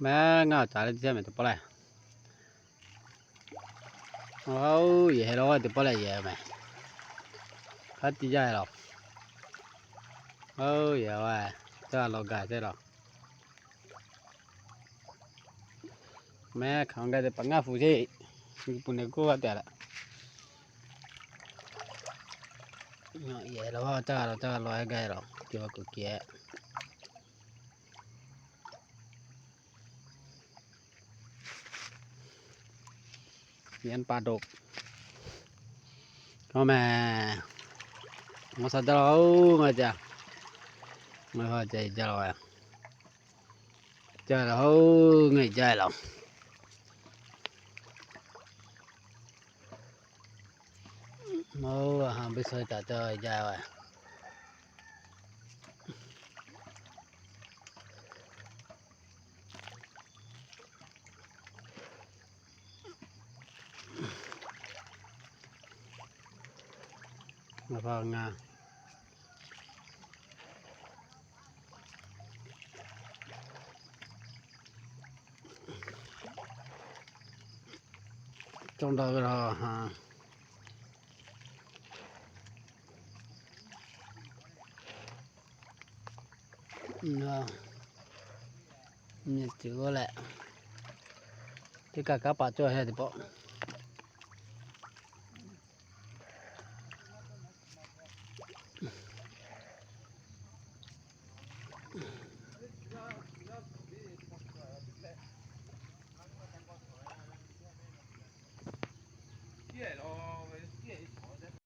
Mehˉ ngaˇ caˍ leh teˇ caˇ mehˍ teˇ pawˆ lehˬ. Oˇ, yehˬ heh la teˇ pawˆ lehˬ yehˬ mehˍ. Hk'aˬ tiˇ jaˇ lawˬ. Oˇ, yehˬ a, caˇ law gaˬ teˇ lawˬ. Mehˉ hk'aˬ gaˇ teˇ hpaˍ ngaˇ hpu sheˍ. Pun ne kuˇ g'a tehꞈ leh. Yehˬ la caˇ law caˇ law gaˇ lawˬ, te kuˬ kehˬ. Yehˬ pa doꞈ. K'o mehˍ, ngaˬ sa jaˇ law, ngaˬ jaˇ, ngaˬ jaˇ law, jaˇ law, ngaˬ jaˇ law. Mawˇ ha biˇ suh taˍ caˇ jaˇ ve. Ngaˬ pa ngaˬ cawˇ daꞈ ve laˬ ha. Nyi ceuˬ g'aˇ leh, teˇ kaˇ kaˉ paˍ cawˇ heh teˇ pawˆ.